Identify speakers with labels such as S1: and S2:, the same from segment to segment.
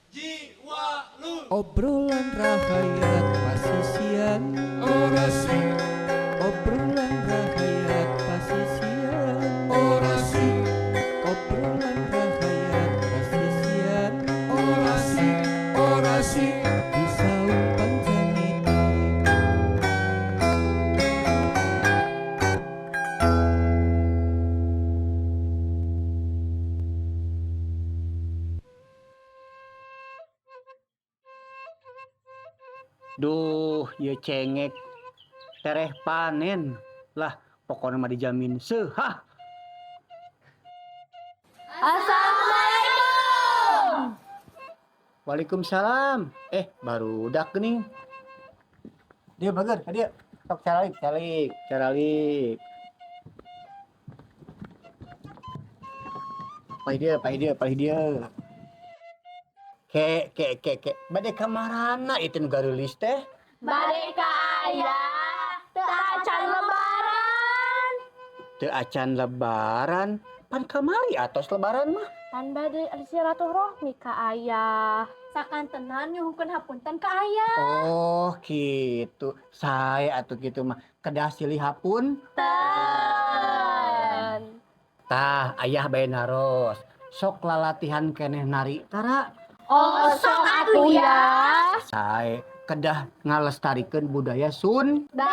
S1: Jiwa lu.
S2: Obrolan rahayat pasisian
S1: Orasi.
S2: Obrolan rahayat pasisian
S1: Orasi.
S2: Obrolan rahayat pasisian
S1: Orasi. Orasi.
S2: Di saung pancamiti.
S3: Duh, ieu cengek tereh panen lah, pokoknya mah dijamin seuhah.
S4: Assalamualaikum.
S3: Waalaikumsalam. Barudak geuning. Dia bager, dia. Sok caralik, caralik, caralik. Palih dia, palih dia, palih dia. Ke, ke, ke, ke. Bade kamarana itu nu gareulis teh?
S4: Bade ka ayah, teu acan lebaran.
S3: Teu acan lebaran? Pan kamari atos lebaran mah.
S4: Pan bade silaturahmi ka ayah. Sakantenan nyuhunkeun hapunten ka ayah.
S3: Oh, gitu. Sae atuh kitu mah. Kedah silih hapun?
S4: Ten.
S3: Tah, ayah bae naros. Sok lalatihan keneh nari tara.
S4: Oh, sok atuh ya.
S3: Sae, kedah ngalestarikeun budaya Sunda.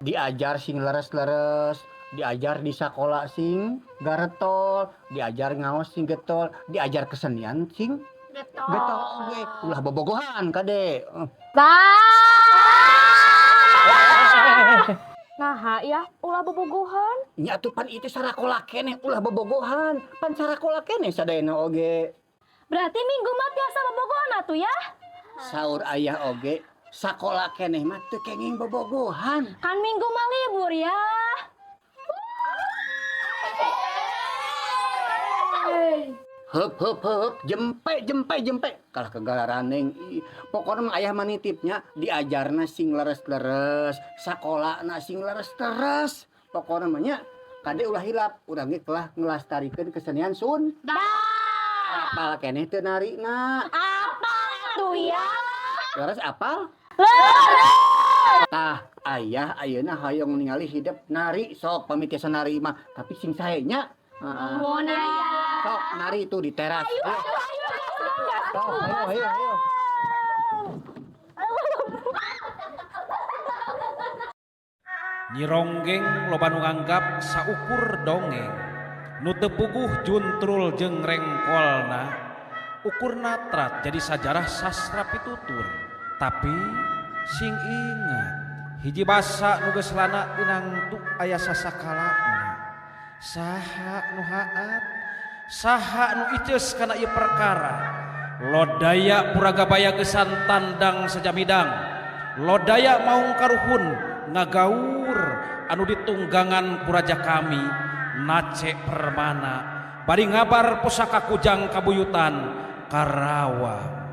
S3: Diajar sing leres-leres, diajar di sakola sing garetol, diajar ngaos sing getol, diajar kesenian sing
S4: getol.
S3: Getol oge. Ulah bobogohan kade.
S4: Nah, ya ulah bobogohan.
S3: Nya atuh pan itu sarakola keneh ulah bobogohan. Pan sarakola keneh sadayana oge.
S4: Berarti minggu mah tiasa bobogohan atuh ya?
S3: Saur ayah oge sakola keneh mah teu kenging bobogohan.
S4: Kan minggu mah libur ya.
S3: Heup heup heup, jempe jempe jempe kalah kegalaraneng. Pokokna mah ayah mah nitipnya diajarna sing leres-leres, sakolana sing leres-leres. Pokokna mah nya kade ulah hilap, urang ge kelah ngelastarikeun kesenian Sunda. Apal keneh teu narina?
S4: Apal atuh ya.
S3: Leres apal?
S4: Leres.
S3: Tah, ayah ayeuna hoyong ningali hidep nari sok pamit tiasa nari mah, tapi sing sae nya. Heeh.
S4: Nuhun ayah.
S3: Sok nari itu di teras.
S4: Ayo, ayo, ayo, gas, gas,
S3: Sok, ayo, ayo, ayo.
S5: Nyi Ronggeng loba nu nganggap saukur dongeng. Nu teu puguh juntrul jeung rengkolna, ukur natrat jadi sajarah sastra pitutur. Tapi sing ingat, hiji basa nu geus lana tinangtu aya sasakalana. Saha nu haat, saha nu iceus kana ieu perkara. Lodaya Puragabaya gesan tandang sajamidang. Lodaya maung karuhun ngagaur anu ditunggangan ku raja kami Nace Permana bari ngabar pusaka kujang kabuyutan Karawang.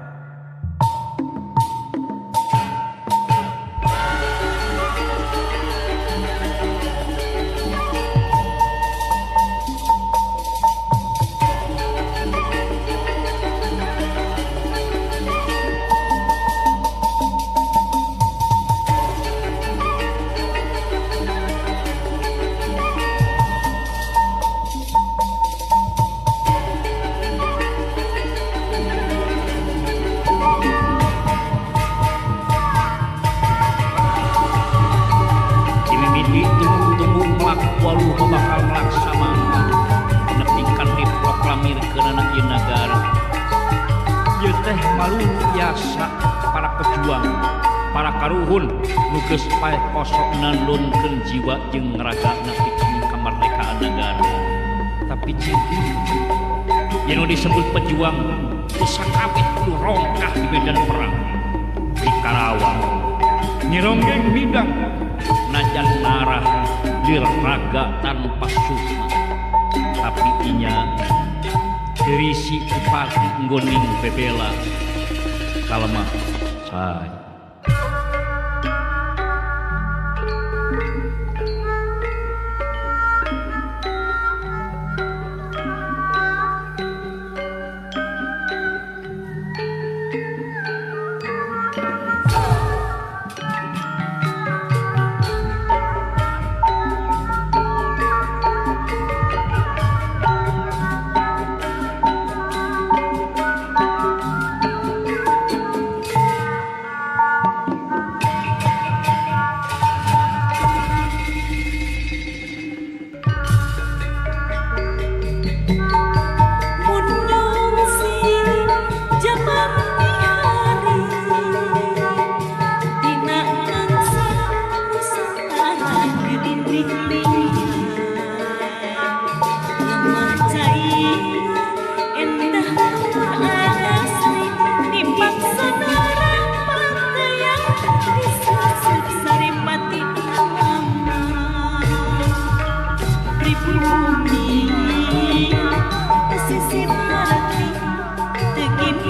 S6: Waluh bakal melaksamana nepikan diproklamirkeunana ieu nagara. Ieu teh malu biasa para pejuang, para karuhun nu geus paeh kosok nandonkeun jiwa jeung ragana pikeun kamerdekaan nagara. Tapi cing yen nu disebut pejuang teu sakabeh kudu rongkah di medan perang. Di Karawang Nyi Ronggeng bidang najan marah diraga tanpa sukma, tapi inya dirisi kupati nggoning bebela kalemah sae.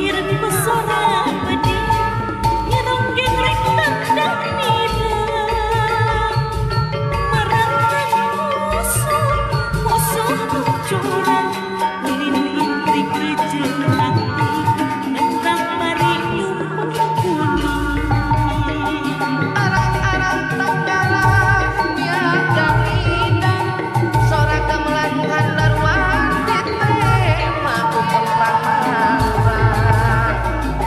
S7: Ireng pesona bedi Nyeronggeng rek tandang nidang Marangan musuh, musuh nu curang Nilin intrik jeung akti Nentang bari nyumput kuning.
S8: Arang-arang tanggalan niaga midang sora gamelan handaruan ditema ku perang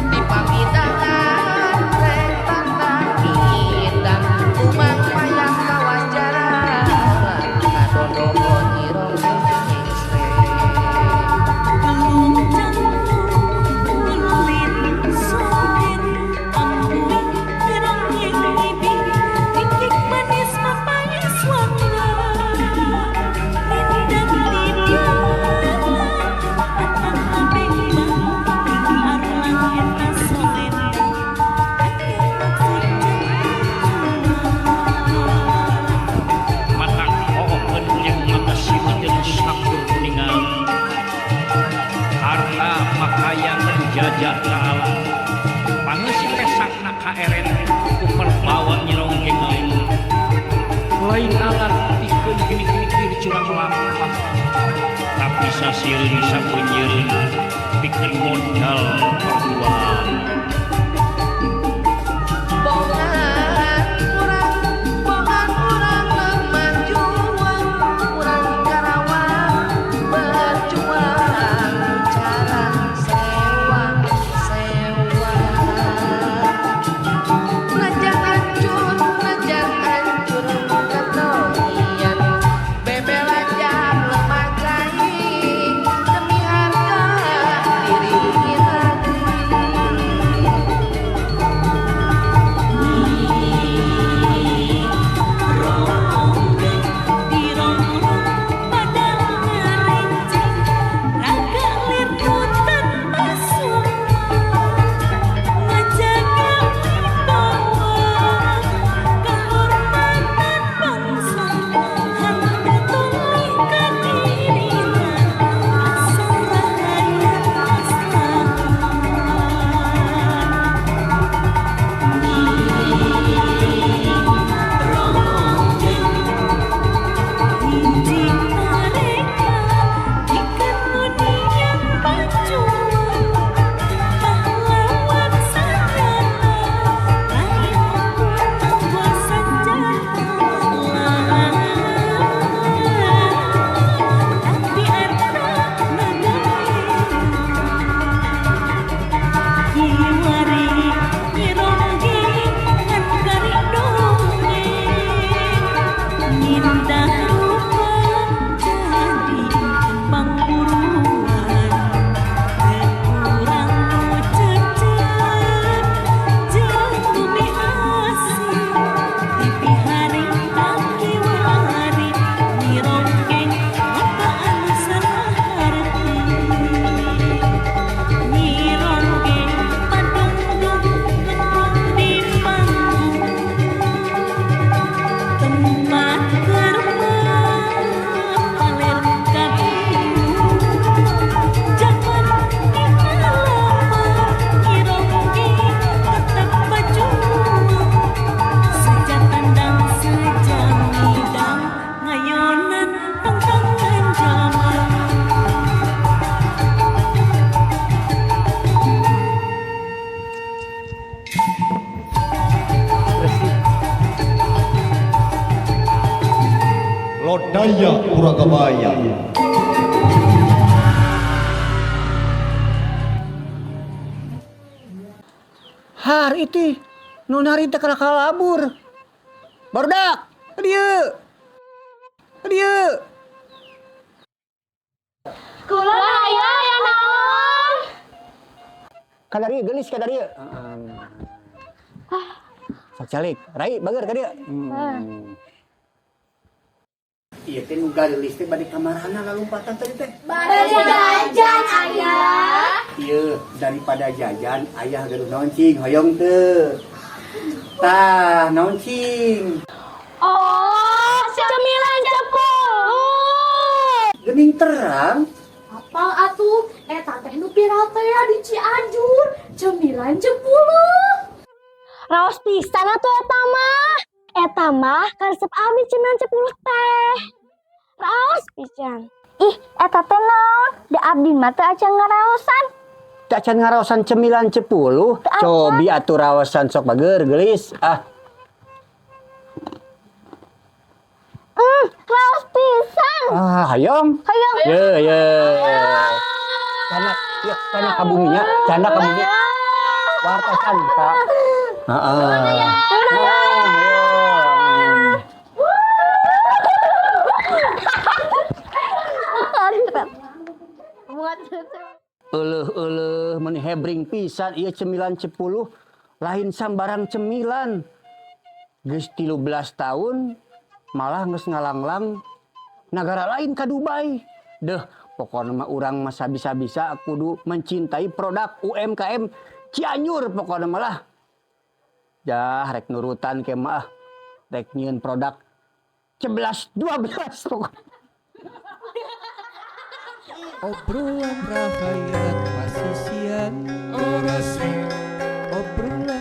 S8: di pamidangan rek tandang idang umang payang kawas jaran ngadodogo Nyi Ronggeng.
S7: Gelung jantung ulin sodir ampuy nyeronggeng bibi Ringkik manis mapayes wangga Rindang dibala Atang abeng bang Ing arlang eta solendang Aya maksud jeung
S6: Mata hookeun jeung mata simeutkeun sakur kuningan harta pakaian jajah ta'ala pangeusi pesakna kaeren ku perbawa Nyi Ronggeng lain lain alat pikeun gini-gini curang lampah tapi sasireun sapeunyeun pikeun modal perjuangan.
S8: Bongan urang, bongan urang majuang, urang Karawang berjuang cara sewang sewang. Najan hancur ketoian, bebelajar lemah cai demi harga diri lagi.
S7: Ronggeng dirongrong padang ngerincing raga lir tanpa sumpah ngajaga wibawa kehormatan bangsa hangga tolih kadirina asal rahayat maslahat. Ronggeng hiji mereka ikan dunia pacuan pahlawan sanjata lain ukur tanpa senjata tapi arta negara Kiwari Nyi Ronggeng ngan kari dongeng Minta rupa jadi kembang buruan Kurang nu cecep jeung bumi asih Dipiharita kiwari Nyi Ronggeng loba anu salah harti Nyi Ronggeng padungdung ngeprung di panggung tempat kerma paler kabingung zaman lama Nyi Ronggeng tetap berjuang sejak tandang sejak midang ngayonan tangtangan zaman.
S1: Lodaya Puragabaya.
S3: Har itu nu narita kalah kalabur. Barudak, dieu. Dieu.
S4: Kula aya ya naon?
S3: Kadarieu geulis kadarieu. Sok calik, rai bager ka dieu. Ieu teh nu geulis teh bade ka marana lalumpatan tadi teh?
S4: Bade jajan ayah.
S3: Ieu daripada jajan ayah gaduh naon cing hoyong teu. Tah, naon cing?
S4: Oh, cemilan cepulung.
S3: Geuning terang.
S4: Apal atuh, eta teh nu viral teh di Cianjur. Cemilan 10. Raos pisan atuh eta mah. Eta mah karesep abdi cemilan 10 teh. Raos pisan. Ih, eta teh naon? Da abdi mah teu acan ngaraosan.
S3: Teu acan ngaraosan cemilan 10.
S4: Teu acan.
S3: Cobi atuh raosan, sok bager geulis. Ah,
S4: Raos pisan.
S3: Ah, hayang.
S4: Hayang.
S3: Ye, ye. Candak, ya, candak ka buminya, candak ka bumi. Wartosan, Kak. Heeh. Ah, yo. Euleuh euleuh, meuni hebring pisan ieu cemilan 10, lain sambarang cemilan. Geus 13 tahun malah geus ngalanglang nagara lain ka Dubai. Deh, pokokna mah urang mah sabisa-bisa kudu mencintai produk UMKM Cianjur pokokna mah lah. Dah rek nurutan ke mah ah. Rek nyieun produk 11 12 pokokna.
S2: Obrolan rahayat pasisian. Obrolan.